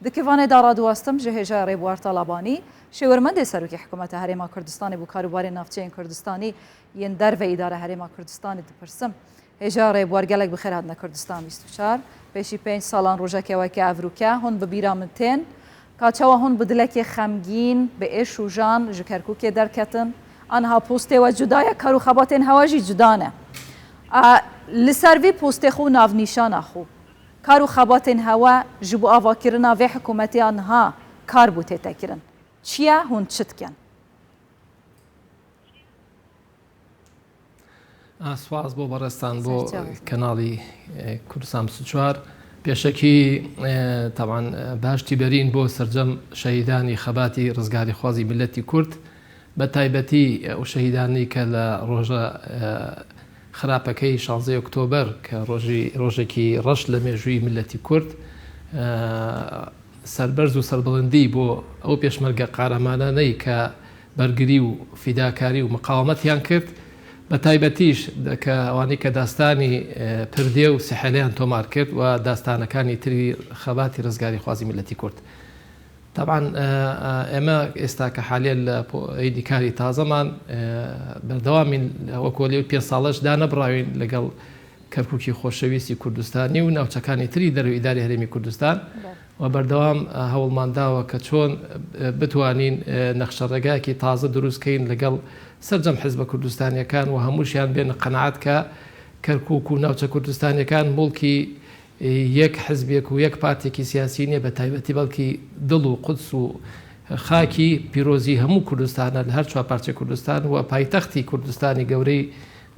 Di kevanê de radiwestim ji hêjaya Rêbwar Talabanî, şêwirmendê Serokê Hikûmeta Herêma Kurdistanê bo karûbarên navçeyên Kurdistanî yên derve îdara Herêma Kurdistanê dipirsim. Hêjaya Rêbwar gelek bi xêr hatine Kurdistan 24. Pêşî pênc salan rojeke weke evrûke hûn bi bîra min tên. Ka çawa hûn bi dilekê xemgîn, bi êş û jan ji Kerkûkê derketin. Aniha postê we cuda ye, kar û xebatên hewa jî cuda ne. Li ser vî postê xwe û navnîşana xwe Kar û xebatên hewe ji bo avakirina vê hikûmetê ya niha kar bû tête kirin. Çi ye, hûn çi dikin? Spas بۆ بەڕێزتان بۆ کەناڵی کوردستان 24 پێشەکی تاوان باشتی بەرین بۆ سرجەم شەهیدانی خەباتی ڕزگاری خوازی ملەتی کورد بە تایبەتی ئەو شەهیدانەی کە لە ڕۆژە خراپەکەی شانزەی ئۆکتۆبەر کە ڕۆژی ڕۆژێکی ڕەش لە مێژووی میللەتی کورد سەربەرز و سەربڵندی بۆ ئەو پێشمەرگە قارەمانانەی کە بەرگری و فیداکاری و مقاومەتیان کرد بە تایبەتیش کە ئەوانەی کە داستانی پردێ و سحێلەیان تۆمار کرد و داستانەکانی تری خەباتی ڕزگاریخوازی میللەتی کورد. تەبعەن ئێمە ئێستا کە حالیەن لە ئەیدی کاری تازەمان بەردەوامین وەکۆ لێ پێ ساڵەش دانەبڕاوین لەگەڵ کەرککی خۆشەویستی کوردستانی و ناوچەکانی تری دەرەوەی ئیداری هەرێمی کوردستان و بەردەوام هەوڵمان داوە کە چۆن بتوانین نەخشە ڕێگایەکی تازە دروستکەین لەگەڵ سەرجەم حزبە کوردستانیەکان و هەمووشیان بێنە قەناعەت کە کەرکک و ناوچە کوردستانیەکان موڵکی یەک حزبێک و یەک پارتێکی سیاسی نیە بە تایبەتی بەڵکی دڵ و قودس و خاکی پیرۆزی هەموو کوردستانە لە هەر چوار پارچەی کوردستان و پایتەختی کوردستانی گەورەی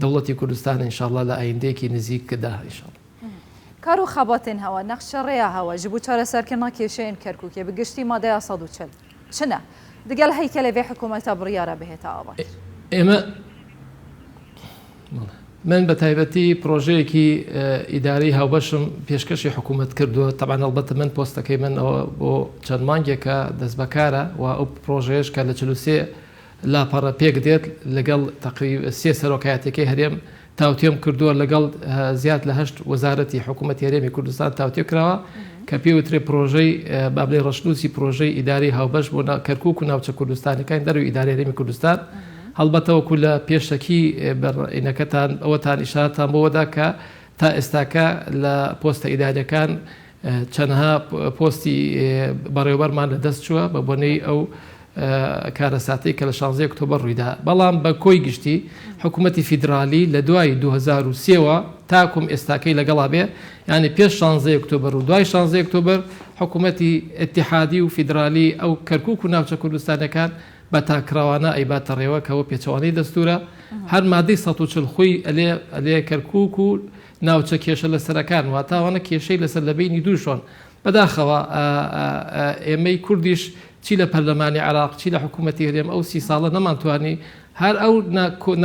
دەوڵەتی کوردستان ان شاءاللە لە ئایندەیەکی نزیک دا ان شاءاللە. کار و خەباتên hewa، nexşe rêya hewa ji bo çareserkirina kêşeyên Kerkûkê bi giştî madeya 140 çi ne? Digel heykelê vê hikûmeta biryara bihête avakirin. ئێمە من بە تایبەتی پرۆژەیەکی ئیدارەی هاوبەشم پێشکەشی حکوومەت کردووە تەبعەن ئەڵبەتە من پۆستەکەی من ئەوە بۆ چەند مانگێکە دەستبەکارە و ئەو پرۆژەیەش کە لە 43 لاپەڕە پێک دێت لەگەڵ تەقریب سێ سەرۆکایەتەکەی هەرێم تاوتێم کردووە لەگەڵ زیاد لە هەشت وەزارەتی حکوومەتی هەرێمی کوردستان تاوتێ کراوە کە پێوترێ پرۆژەی بابلەی ڕەشنووسی پرۆژەی ئیداری هاوبەش بۆ کەرکوک و ناوچە کوردستانەکانی دەروی ئیداری هەرێمی کوردستان هەڵبەتە وەکو لە پێشەکی بەڕینەکەتان ئەوەتان ئیشارەتان بۆوەدا کە تا ئێستاکە لە پۆستە ئیداریەکان چەنەها پۆستی بەڕێوبەرمان لە دەست چووە بە بۆنەی ئەو کارەساتەی کە لە شانزەی ئۆکتۆبەر ڕوویدا بەڵام بە کۆی گشتی حکوومەتی فیدرالی لە دوای 2023ەوە تاکوم ئێستاکەی لەگەڵا بێ یعنی پێش شانزەی ئۆکتۆبەر و دوای شانزەی ئۆکتۆبەر حکوومەتی ئیتیحادی و فیدرالی ئەو کەرکوک و ناوچە کوردستانەکان بە تاکڕەوانە ئەیباتە ڕێوە کە ئەوە پێچەوانەی دەستوورە، هەر مادەی 140 خۆی ئەلێ ئەلێ کەرکووک و ناوچە کێشە لەسەرەکان واتە ئەوانە کێشەی لەسەر لە بەینی دوو شۆن بەداخەوە ئێمەی کوردیش چی لە پەرلەمانی عێراق چی لە حکوومەتی هەرێم ئەو سی ساڵە نەمانتوانی هەر ئەو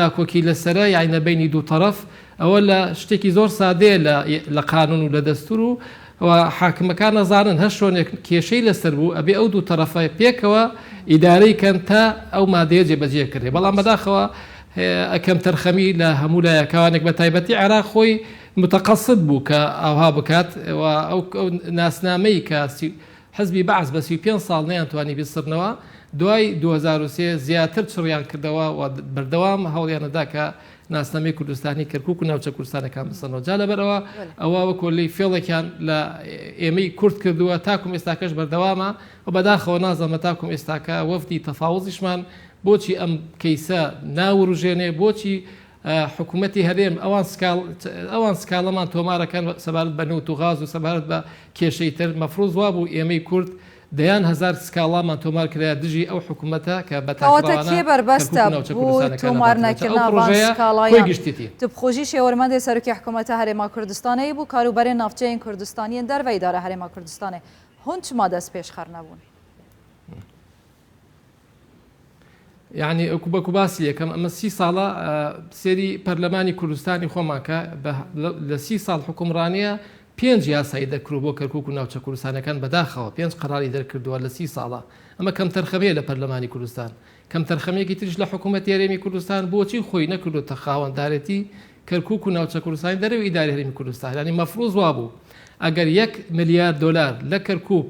ناکۆکی لەسەرە یانی لە بەینی دوو تەڕەف ئەوە لە شتێکی زۆر سادەیە لە لە قانون و لە دەستور و و حاکمەکان ئەزانن هەر شۆنێک کێشەی لەسەر بوو ئەبێ ئەو دوو تەڕەفە پێکەوە ئیدارەی کەن تا ئەو مادەیە جێبەجێ کرێ بەڵام بەداخەوە کەمتەرخەمی لە هەموو لایەکانێک بە تایبەتی عێراق خۆی متەقەسد بوو کە ئاوها بکات و ئەو ناسنامەی کە حزبی بەعس بە 35 ساڵ نەیانتوانی بیسڕنەوە دوای 2003 زیاتر چڕیان کردەوە و بەردەوام هەوڵیانەدا کە ناسنامەی کوردستانی کەرکوک و ناوچە کوردستانەکان بسەنەوە جا لەبەرئەوە ئەوە وەکۆ لی فێڵێکیان لە ئێمەی کورد کردووە تاکوم ئێستاکەش بەردەوامە و بەداخەوە نازانمە تاکوم ئێستاکە وەفدی تەفاوزیشمان بۆچی ئەم کەیسە ناوروژێنێ بۆچی حکوومەتی هەرێم ئەوان سکاڵ ئەوان سکاڵەمان تۆمارەکەن سەبارەت بە نەوت و غاز و سەبارەت بە کێشەی تر مەفروز وابوو ئێمەی کورد دەیان هەزار سکاڵامان تۆمار کرایە دژی ئەو حکومەتە کە بە کەواتە تاکڕەوانە کێ کەرکوک بەربەستە و ناوچە بۆ کوردستانیەکان تۆمار ئەباتەوە. جا ئەو نەکردنا ڤان پڕۆژەیە کۆی سکاڵایان؟ گشتیتی. تو بخۆژی شێورمەندێ سەرۆکی حکومەتە هەرێما کوردستانێ بوو کاروبەرێن ناوچەیên کوردستانیên دەرڤە ئیدارە هەرێما کوردستانێ هون چما دەست پێشخەر نەبوون؟ یعنی ئەوکو بەکو باسی یەکەم ئەمە سی ساڵە سێری پەرلەمانی کوردستانی خۆمان کە لە سی ساڵ حکومڕانیە پێنج یاسای دەرکرو بۆ کەرکوک و ناوچە کوردستانەکان بەداخەوە پێنج قەراری دەرکردووە لە سی ساڵە ئەمە کەمتەرخەمیە لە پەرلەمانی کوردستان کەمتەرخەمیەکی تریش لە حکوومەتی هەرێمی کوردستان بۆچی خۆی نەکردوتە خاوەندارێتی کەرکوک و ناوچە کوردستانی دەرەوەی ئیداری هەرێمی کوردستان یعنی مەفروز وابوو ئەگەر یەک ملیار دۆلار لە کەرکوک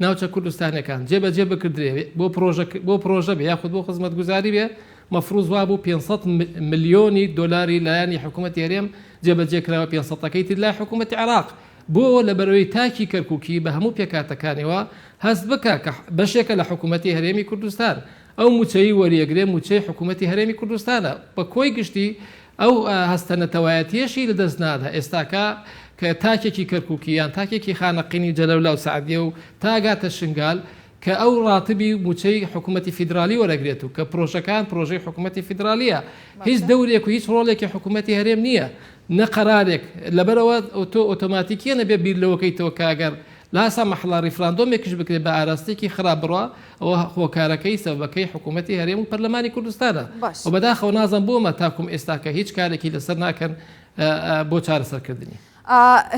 ناوچە کوردستانیەکان جێبەجێ بکردرێ بۆ پرۆژە بۆ پرۆژە بێ یاخود بۆ خزمەتگوزاری بێ مەفروز وابوو 500 ملیۆنی دۆلاری لایەنی حکوومەتی هەرێم جێبەجێ کراوە 500ەکەی تر لای حکوومەتی عێراق بۆ لەبەرئەوەی تاکی کەرکوکی بە هەموو پێکهاتەکانیەوە هەست بکا کە بەشێکە لە حکوومەتی هەرێمی کوردستان ئەو مووچەی وەریەگرێ مووچەی حکوومەتی هەرێمی کوردستانە بە کۆی گشتی ئەو هەستە نەتەوایەتیەشی لە دەست نادا ئێستاکە کە تاکێکی کەرکوکی یان تاکێکی خانەقینی و جەلەولا و سەعدیە و تا گاتە شنگال کە ئەو ڕاتبی مووچەی حکوومەتی فیدرالی وەرەگرێت و کە پرۆژەکان پرۆژەی حکوومەتی فیدرالیە هیچ دەورێک و هیچ ڕۆڵێکی حکوومەتی هەرێم نییە نە قەرارێک لەبەرئەوە تۆ ئۆتۆماتیکیە نەبێ بیر لەوە کەیتەوە کە ئەگەر لا سمح اللە ڕیفراندۆمێکیش بکرێت بە ئاراستەیەکی خراپ بڕوا ئەوە هۆکارەکەی سەبەبەکەی حکوومەتی هەرێم و پەرلەمانی کوردستانە و بەداخەوە نازانم بۆ مە تاکوم ئێستاکە هیچ کارێکی لەسەر ناکەن بۆ چارەسەرکردنی.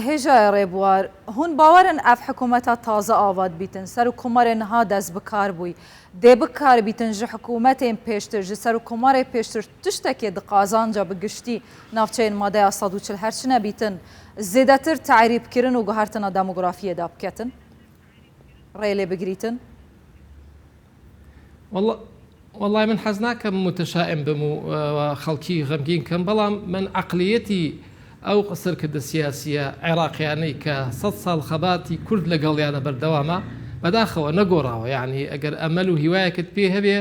هێژایە ڕێبوار، هون باوەرن ئەڤ حکوومەتە تازە ئاڤاد بیتن، سەرۆک کۆمارێ نها دەست بکار بووی، دێ بکار بیتن ژ حکوومەتێن پێشتر، ژ سەرۆک کۆمارێ پێشتر تشتەکێ د قازانجا bi گشتی ناوچەیên مادەیا 140 هەر چ نەبیتن، زێدەتر تەعریب کرن و گوهەرتنا دەمۆگرافیێ دا بکەتن؟ ڕێ لێ بگریتن؟ وەڵای من حەز ناکەم متشائم بم و خەڵکی غەمگین کەم بەڵام من عەقلیەتی ئەو سەرکردە سیاسیە عێراقیانەی کە سەد ساڵ خەباتی کورد لەگەڵیانە بەردەوامە بەداخەوە نەگۆڕاوە یعنی ئەگەر ئەمەل و هیوایەکت پێ هەبێ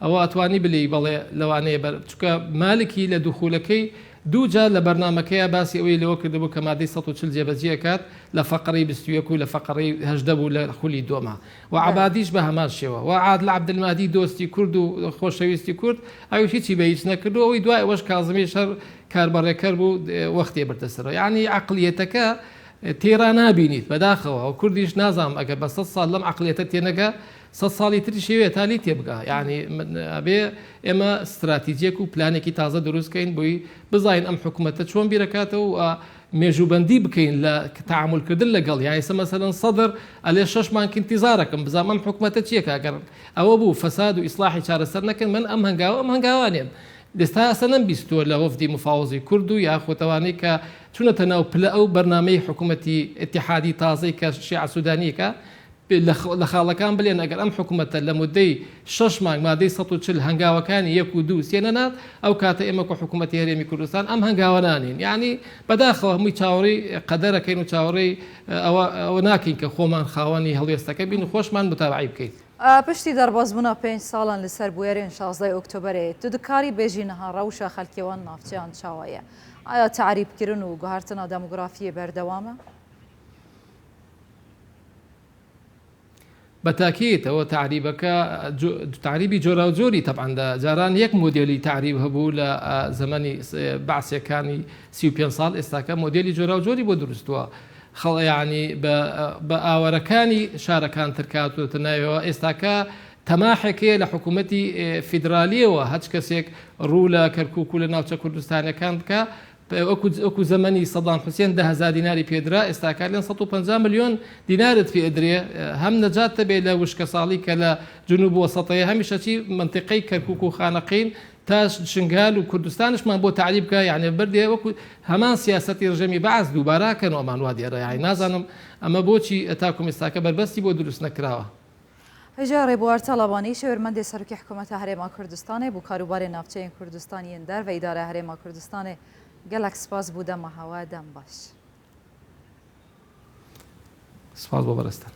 ئەوە ئەتوانی بلێی بەڵێ لەوانەیە بەر چونکە مالکی لە دوخولەکەی دوو جار لە بەرنامەکەیا باسی ئەوەی لەوە کردبوو کە مادەی 140 جێبەجێ ئەکات لە فەقڕەی 21 و لە فەقڕەی 18 بوو لە خولی دووەما و عەبادیش بە هەمان شێوە و عادل عەبدولمەهدی دۆستی کورد و خۆشەویستی کورد ئەویش هیچی بە هیچ نەکرد و ئەوەی دوای ئەوەش کازمیش هەر کاربەڕێکەر بوو وەختی بردە سەرەوە یانی عەقڵیەتەکە تێرا نابینیت بەداخەوە و کوردیش نازانم ئەگەر بە سەد ساڵ لەم عەقڵیەتە تێنەگا سەد ساڵی تریش هەیە تا لێی تێبگا یانی ئەبێ ئێمە ستراتیجێک و پلانێکی تازە دروست کەین بۆی بزانین ئەم حکوومەتە چۆن بیرەکاتەوە و مێژووبەندی بکەین لە تەعامول کردن لەگەڵ یان ئێستا مەسەلەن سەدر ئەلێ شەش مانگ ئینتیزارەکەم بزانم ئەم حکومەتە چیەکە ئەگەر ئەوە بوو فەساد و ئیسلاحی چارەسەر نەکەن من ئەم هەنگاوە ئەم هەنگاوانێم ئێستا ئەسە نەمبیستووە لە وەفدی مفاوەزی کورد و یاخود ئەوانەی کە چونەتە ناو پلە ئەو بەرنامەی حکومەتی ئیتیحادی تازەی کە شیعە سودانیەکە لە خاڵەکان بلێن ئەگەر ئەم حکومەتە لە مودەی شەش مانگ مادەی 140 هەنگاوەکانی یەک و دوو سێ نەنات ئەو کاتە ئێمە کە حکومەتی هەرێمی کوردستان ئەم هەنگاوە نانێین یانی بەداخەوە هەمووی چاوەڕێی قەدەرەکەین و چاوەڕێی ئەوە ئەوە ناکەین کە خۆمان خاوەنی هەڵوێستەکە بین و خۆشمان متابعەی بکەین. پشتی دەربازبوونا پێنج ساڵان li ser bûyerên 16 ئۆکتۆبەرê tu dikarî bêjî niha rewşa xelkê wan navçeyan çawa ye? Aya te'rîbkirin û guhertina demografiyê berdewam e? بە تاکید ئەوە تەعریبەکە تەعریبی جۆراوجۆری تەبعەن لە جاران یەک مۆدێلی تەعریب هەبوو لە زەمەنی بەعسیەکانی 35 ساڵ ئێستاکە مۆدێلی جۆراوجۆری بۆ دروستووە خەڵ یعنی بە ئاوەرەکانی شارەکان تر کاتوەتە ناوەوە ئێستاکە تەماحێک هەیە لە حکوومەتی فیدرالیەوە هەچ کەسێک ڕوو لە کەرکک و لە ناوچە کوردستانەکان بکە وەکو زەمەنی سەدام حوسێن 10,000 دیناری پێدرا، ئێستاکە لێن 150 ملیۆن دینارت پێ ئەدرێ، هەم نەجات دەبێ لە وشکەساڵی کە لە جنوب وەسەتەیە، هەمیشە چی مەنتیقەی کەرکوک و خانەقین تا شنگال و کوردستانشمان بۆ تەعریب بکا، یەعنی بردێ وەکو هەمان سیاسەتی ڕژێمی بەعس دووبارە ئەکەنەوە ئەمان وا دیارە، یەعنی نازانم ئەمە بۆچی تاکوم ئێستاکە بەربەستی بۆ دروست نەکراوە. هێژا ڕێبوار تاڵەبانی، شێورمەندê Serokê Hikûmeta Herêma Kurdistanê bo karûbarên navçeyên Kurdistanî yên derve Îdareya Herêma Kurdistanê gelek spas bo dema hewe dem baş. Spas bo beresten.